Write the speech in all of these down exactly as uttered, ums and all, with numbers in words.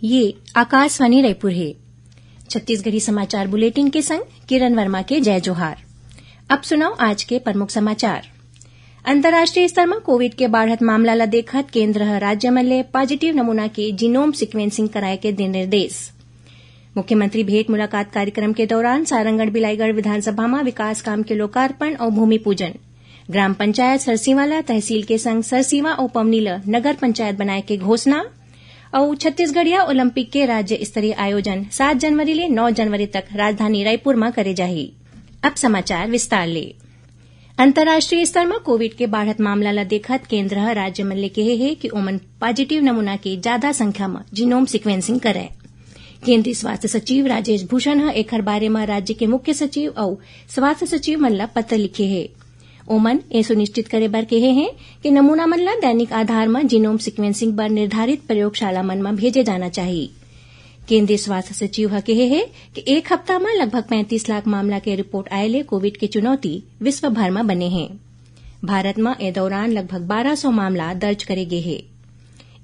ये आकाशवाणी रायपुर हे। छत्तीसगढ़ी समाचार बुलेटिन के संग किरण वर्मा के जय जोहार। अब सुनव आज के प्रमुख समाचार। अंतर्राष्ट्रीय स्तर म कोविड के बाढ़त मामला ल देखत केंद्र ह राज्य मन ले पॉजिटिव नमूना के genome sequencing कराए के दे निर्देश। मुख्यमंत्री भेंट मुलाकात कार्यक्रम के दौरान सारंगढ़ बिलाईगढ़ विधानसभा म विकास काम के लोकार्पण अउ भूमि पूजन। ग्राम पंचायत सरसीवा ल तहसील के संग सरसीवा अउ पवनी ल नगर पंचायत बनाए के घोषणा। अउ छत्तीसगढ़िया ओलंपिक के राज्य स्तरीय आयोजन सात जनवरी ले नौ जनवरी तक राजधानी रायपुर म करे जाही। अब समाचार विस्तार ले। अंतर्राष्ट्रीय स्तर म कोविड के बाढ़त मामला ल देखत केंद्र ह राज्य मन ले केहे हे कि ओमन पॉजिटिव नमूना के जादा संख्या म genome sequencing करय। केंद्रीय स्वास्थ्य सचिव राजेश भूषण ह एखर बारे म राज्य के मुख्य सचिव अउ स्वास्थ्य सचिव मन ल पत्र लिखे हे। ओमन ए सुनिश्चित करे बर केहे हे कि नमूना मन ल दैनिक आधार म genome sequencing बर निर्धारित प्रयोगशाला मन म भेजे जाना चाही। केंद्रीय स्वास्थ्य सचिव ह केहे हे कि एक हफ्ता म लगभग पैंतीस लाख मामला के रिपोर्ट आए ले कोविड के चुनौती विश्व भर म बने हे। भारत म ए दौरान लगभग बारह सौ मामला दर्ज करे गे हे।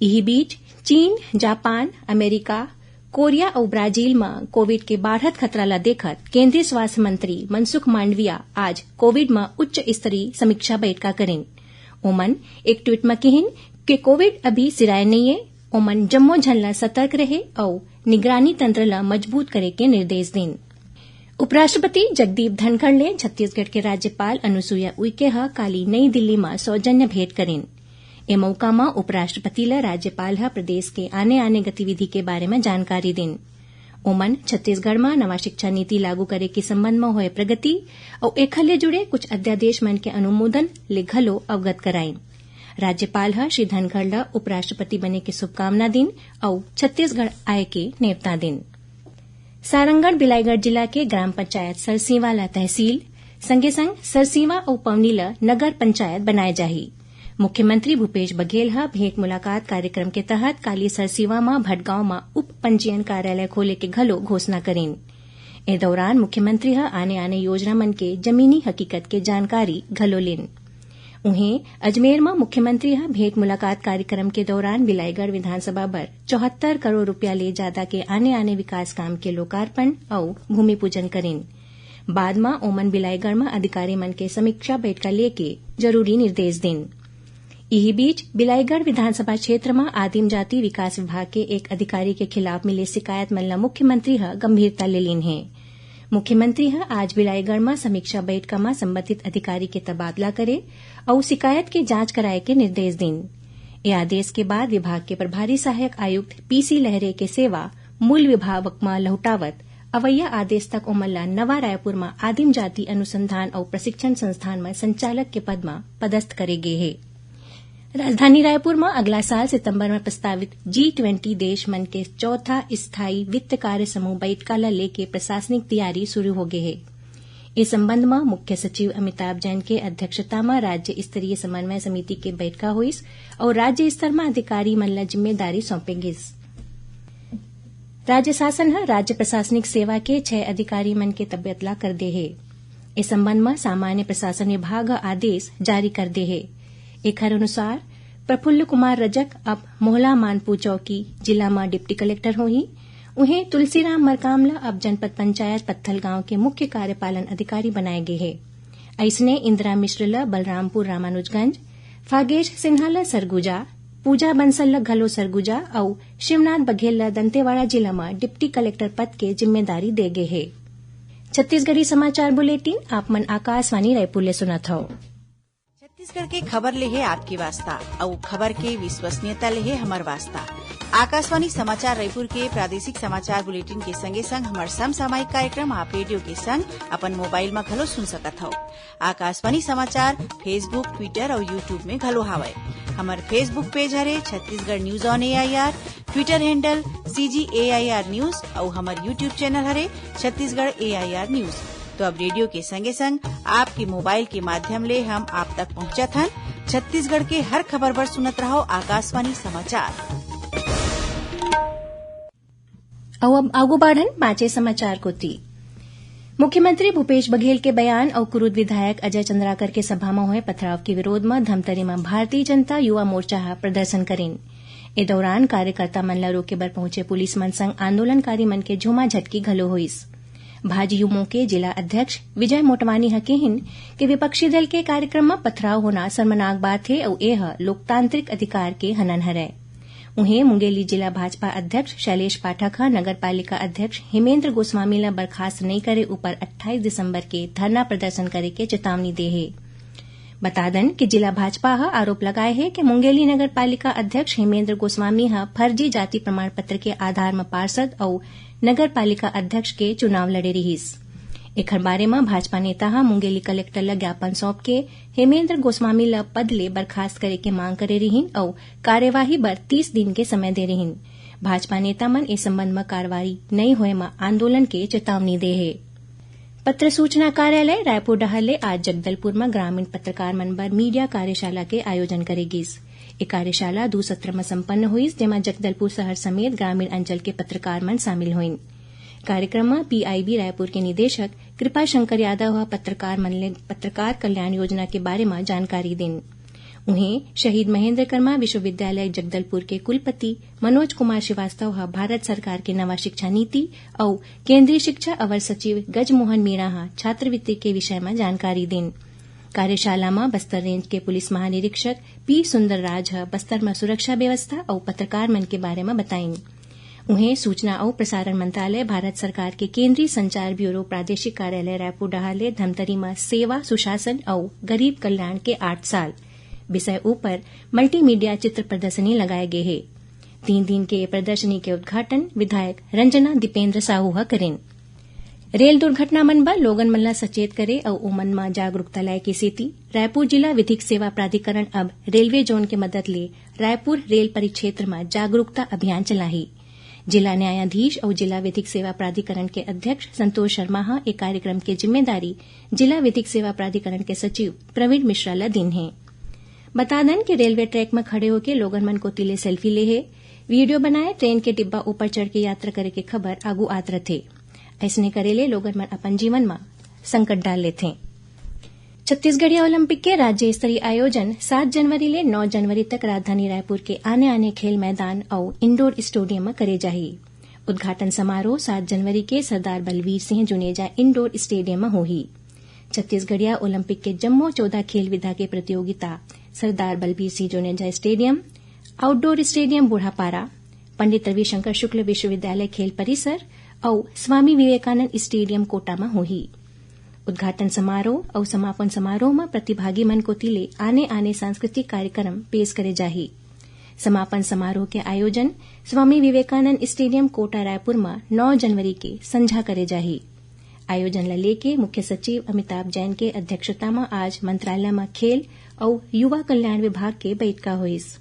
इही बीच, चीन, जापान, अमेरिका, कोरिया अउ ब्राजील म कोविड के बाढ़त खतरा ल देखत केंद्रीय स्वास्थ्य मंत्री मनसुख मांडविया आज कोविड म उच्च स्तरीय समीक्षा बैठका करिन। ओमन एक ट्वीट म किहिन कि कोविड अभी सिराए नइये, ओमन जम्मो झन ल सतर्क रहे अउ निगरानी तंत्र ल मजबूत करे के निर्देश दिन। उपराष्ट्रपति जगदीप धनखड़ ले छत्तीसगढ़ के राज्यपाल अनुसुईया उइके ह काली नई दिल्ली म सौजन्य भेंट करिन। ए मउका म उपराष्ट्रपति ल राज्यपाल ह प्रदेश के आने-आने गतिविधि के बारे म जानकारी दिन। ओमन छत्तीसगढ़ म नवा शिक्षा नीति लागू करे के संबंध म होए प्रगति अउ एखर ले जुड़े कुछ अध्यादेश मन के अनुमोदन ले घलो अवगत कराइन। राज्यपाल ह श्री धनखड़ ल उपराष्ट्रपति बने के शुभकामना दिन अउ छत्तीसगढ़ आए के नेवता दिन। सारंगढ़ बिलाईगढ़ जिला के ग्राम पंचायत सरसीवा ल तहसील, संगे संग सरसीवा अउ पवनी ल नगर पंचायत बनाए जाही। मुख्यमंत्री भूपेश बघेल ह भेंट मुलाकात कार्यक्रम के तहत काली सरसीवा म भटगांव म उप पंजीयन कार्यालय खोले के घलो घोषणा करिन। ए दौरान मुख्यमंत्री ह आने-आने योजना मन के जमीनी हकीकत के जानकारी घलो लिन। उहें, अजमेर म मुख्यमंत्री ह भेंट मुलाकात कार्यक्रम के दौरान बिलाईगढ़ विधानसभा बर चौहत्तर करोड़ रुपया ले जादा के आने-आने विकास काम के लोकार्पण अउ भूमि पूजन करिन। बाद म ओमन बिलाईगढ़ म अधिकारी मन के समीक्षा बैठका लेके जरूरी निर्देश दिन। इही बीच, बिलाईगढ़ विधानसभा क्षेत्र म आदिम जाति विकास विभाग के एक अधिकारी के खिलाफ मिले शिकायत मन ल मुख्यमंत्री ह गंभीरता ले लीन हे। मुख्यमंत्री ह आज बिलाईगढ़ म समीक्षा बैठका म संबंधित अधिकारी के तबादला करे अउ शिकायत के जांच कराए के निर्देश दिन। ए आदेश के बाद विभाग के प्रभारी सहायक आयुक्त पीसी लहरे के सेवा मूल विभाग म लहुटावत अवइया आदेश तक ओमन ल नवा रायपुर म आदिम जाति अनुसंधान अउ प्रशिक्षण संस्थान म संचालक के पद म पदस्थ करे गे हे। राजधानी रायपुर म अगला साल सितंबर म प्रस्तावित जी ट्वेंटी देश मन के चौथा स्थायी वित्त कार्य समूह बैठका ल लेके प्रशासनिक तैयारी शुरू हो गे हे। ए संबंध म मुख्य सचिव अमिताभ जैन के अध्यक्षता म राज्य स्तरीय समन्वय समिति के बैठका होइस अउ राज्य स्तर म अधिकारी मन ल जिम्मेदारी सौंपे गिस। राज्य शासन ह राज्य प्रशासनिक सेवा के छह अधिकारी मन के तबादला कर दे हे। ए संबंध म सामान्य प्रशासन विभाग ह आदेश जारी कर दे हे। एखर अनुसार प्रफुल्ल कुमार रजक अब मोहला मानपुर चौकी जिला म डिप्टी कलेक्टर होही। उहें, तुलसीराम मरकाम ल अब जनपद पंचायत पत्थलगांव के मुख्य कार्यपालन अधिकारी बनाए गे हे। अइसने इंदिरा मिश्र ल बलरामपुर रामानुजगंज, फागेश सिन्हा ल सरगुजा, पूजा बंसल ल घलो सरगुजा अउ शिवनाथ बघेल ल दंतेवाड़ा जिला म डिप्टी कलेक्टर पद के जिम्मेदारी दे गे हे। छत्तीसगढ़ी समाचार बुलेटिन आप मन आकाशवाणी रायपुर ले सुनत हव। छत्तीसगढ़ के खबर ले हे आपके वास्ता, अउ खबर के विश्वसनीयता ले हे हमर वास्ता। आकाशवाणी समाचार रायपुर के प्रादेशिक समाचार बुलेटिन के संगे संग हमर समसामयिक कार्यक्रम आप रेडियो के संग अपन मोबाइल म घलो सुन सकत हव। आकाशवाणी समाचार Facebook, Twitter अउ YouTube में घलो हावय। हमर Facebook पेज हरे Chhattisgarh news on AIR, Twitter handle CG AIR news अउ हमर YouTube चैनल हरे छत्तीसगढ़ एआईआर न्यूज। तो अब रेडियो के संगे संग आपके मोबाइल के माध्यम ले हम आप तक पहुंचत हन छत्तीसगढ़ के हर खबर बर सुनत रहव आकाशवाणी समाचार। अउ अब आगू बाढ़न बांचे समाचार कोति। मुख्यमंत्री भूपेश बघेल के बयान अउ कुरूद विधायक अजय चंद्राकर के सभा म होए पथराव के विरोध म धमतरी म भारतीय जनता युवा मोर्चा ह प्रदर्शन करिन। ए दौरान कार्यकर्ता मन ल रोके बर पहुंचे पुलिस मन संग आंदोलनकारी मन के झूमा झटकी घलो होइस। भाजयुमो के जिला अध्यक्ष विजय मोटवानी ह केहिन कि विपक्षी दल के कार्यक्रम म पथराव होना शर्मनाक बात हे अउ ए ह लोकतांत्रिक अधिकार के हनन हरय। उहें, मुंगेली जिला भाजपा अध्यक्ष शैलेश पाठक ह नगर पालिका अध्यक्ष हेमेंद्र गोस्वामी ल बर्खास्त नइ करे ऊपर अट्ठाईस दिसंबर के धरना प्रदर्शन करे के चेतावनी दे हे। बता दन कि जिला भाजपा ह आरोप लगाए हे कि मुंगेली नगर पालिका अध्यक्ष हेमेंद्र गोस्वामी ह फर्जी जाति प्रमाण पत्र के आधार म पार्षद अउ नगर पालिका अध्यक्ष के चुनाव लड़े रिहिस। एखर बारे म भाजपा नेता ह मुंगेली कलेक्टर ल ज्ञापन सौंप के हेमेंद्र गोस्वामी ल पद ले बर्खास्त करे के मांग करे रिहिन अउ कार्यवाही बर तीस दिन के समय दे रिहिन। भाजपा नेता मन ए संबंध म कार्रवाई नइ होए म आंदोलन के चेतावनी दे हे। पत्र सूचना कार्यालय रायपुर डहार ले आज जगदलपुर म ग्रामीण पत्रकार मन बर मीडिया कार्यशाला के आयोजन करे गिस। ए कार्यशाला दू सत्र म संपन्न होइस, जेमा जगदलपुर शहर समेत ग्रामीण अंचल के पत्रकार मन शामिल होइन। कार्यक्रम म पीआईबी रायपुर के निदेशक कृपा शंकर यादव ह पत्रकार मन ले पत्रकार कल्याण योजना के बारे म जानकारी दिन। उहें, शहीद महेंद्र कर्मा विश्वविद्यालय जगदलपुर के कुलपति मनोज कुमार श्रीवास्तव ह भारत सरकार के नवा शिक्षा नीति अउ केंद्रीय शिक्षा अवर सचिव गजमोहन मीणा ह छात्रवृत्ति के विषय म जानकारी दिन। कार्यशाला म बस्तर रेंज के पुलिस महानिरीक्षक पी सुंदरराज ह बस्तर म सुरक्षा व्यवस्था अउ पत्रकार मन के बारे म बताइन। उहें, सूचना अउ प्रसारण मंत्रालय, भारत सरकार के केंद्रीय संचार ब्यूरो, प्रादेशिक कार्यालय रायपुर डहार ले धमतरी म सेवा, सुशासन अउ गरीब कल्याण के आठ साल विषय ऊपर मल्टीमीडिया चित्र प्रदर्शनी लगाए गे हे। तीन दिन के ये प्रदर्शनी के उद्घाटन विधायक रंजना दीपेंद्र साहू ह करिन। रेल दुर्घटना मन बर लोगन मन ल सचेत करे अउ ओमन म जागरूकता लाए के सेती रायपुर जिला विधिक सेवा प्राधिकरण अब रेलवे जोन के मदद ले रायपुर रेल परिक्षेत्र म जागरूकता अभियान चलाही। जिला न्यायाधीश अउ जिला विधिक सेवा प्राधिकरण के अध्यक्ष संतोष शर्मा ह ए कार्यक्रम के जिम्मेदारी जिला विधिक सेवा प्राधिकरण के सचिव प्रवीण मिश्रा ल दिन हे। बता दन कि रेलवे ट्रैक म खड़े होके लोगन मन कोति ले सेल्फी ले हे, वीडियो बनाए, ट्रेन के डिब्बा ऊपर चढ़ के यात्रा करे के खबर आगू आत रथे। अइसने करे ले लोगन मन अपन जीवन म संकट डाल लेथें। छत्तीसगढ़िया ओलंपिक के राज्य स्तरीय आयोजन सात जनवरी ले नौ जनवरी तक राजधानी रायपुर के आने-आने खेल मैदान अउ इंडोर स्टेडियम म करे जाही। उद्घाटन समारोह सात जनवरी के सरदार बलवीर सिंह जुनेजा इंडोर स्टेडियम म होही। छत्तीसगढ़िया ओलंपिक के जम्मो चौदह खेल विधा के प्रतियोगिता Sardar Balbir Singh Juneja stadium, outdoor stadium Budhapara, Pandit Ravishankar Shukla विश्वविद्यालय खेल परिसर अउ स्वामी विवेकानंद स्टेडियम कोटा म होही। उद्घाटन समारोह अउ समापन समारोह म प्रतिभागी मन कोति ले आने-आने सांस्कृतिक कार्यक्रम पेश करे जाही। समापन समारोह के आयोजन स्वामी विवेकानंद स्टेडियम कोटा रायपुर म नौ जनवरी के संझा करे जाही। आयोजन ल लेके मुख्य सचिव अमिताभ जैन के अध्यक्षता म आज मंत्रालय म खेल अउ युवा कल्याण विभाग के बइठका होइस।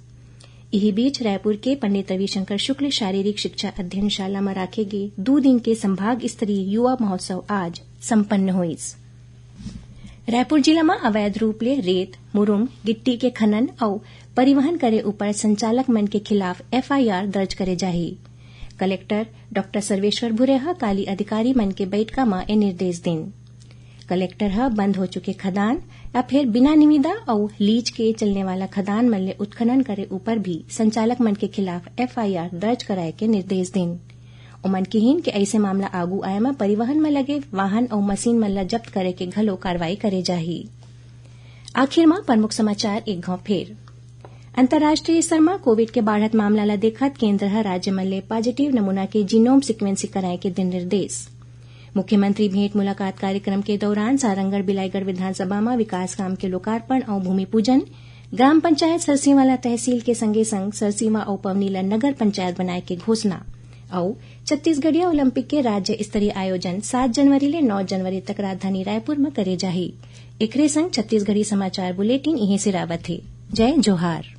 इही बीच रायपुर के पंडित रविशंकर शुक्ल शारीरिक शिक्षा अध्ययन शाला म राखे गे दू दिन के संभाग स्तरीय युवा महोत्सव आज संपन्न होइस। रायपुर जिला म अवैध रूप ले रेत, मुरुम, गिट्टी के खनन अउ परिवहन करे ऊपर संचालक मन के खिलाफ एफआईआर दर्ज करे जाही। कलेक्टर डॉक्टर सर्वेश्वर भुरे ह काली अधिकारी मन के बइठका म ए निर्देश दिन। कलेक्टर ह बंद हो चुके खदान या फिर बिना निविदा अउ लीज के चलने वाला खदान मन ले उत्खनन करे ऊपर भी संचालक मन के खिलाफ एफआईआर दर्ज कराए के निर्देश दिन। ओमन किहिन कि अइसे मामला आगू आए म परिवहन म लगे वाहन अउ मशीन मन ल जब्त करे के घलो कार्रवाई करे जाही। आखिर म प्रमुख समाचार एक घांव फेर। अंतर्राष्ट्रीय स्तर म कोविड के बाढ़त मामला ल देखत केंद्र ह राज्य मन ले पॉजिटिव नमूना के जीनोम सीक्वेंसिंग कराए के दिन निर्देश। मुख्यमंत्री भेंट मुलाकात कार्यक्रम के दौरान सारंगढ़ बिलाईगढ़ विधानसभा म विकास काम के लोकार्पण अउ भूमि पूजन, ग्राम पंचायत सरसीवाला तहसील के संगे संग सरसीवा अउ पवनी ल नगर पंचायत बनाए के घोषणा अउ छत्तीसगढ़िया ओलंपिक के राज्य स्तरीय आयोजन सात जनवरी ले नौ जनवरी तक राजधानी रायपुर म करे जाही। एकरे संग छत्तीसगढ़ी समाचार बुलेटिन इहें सिरावत हे। जय जोहार।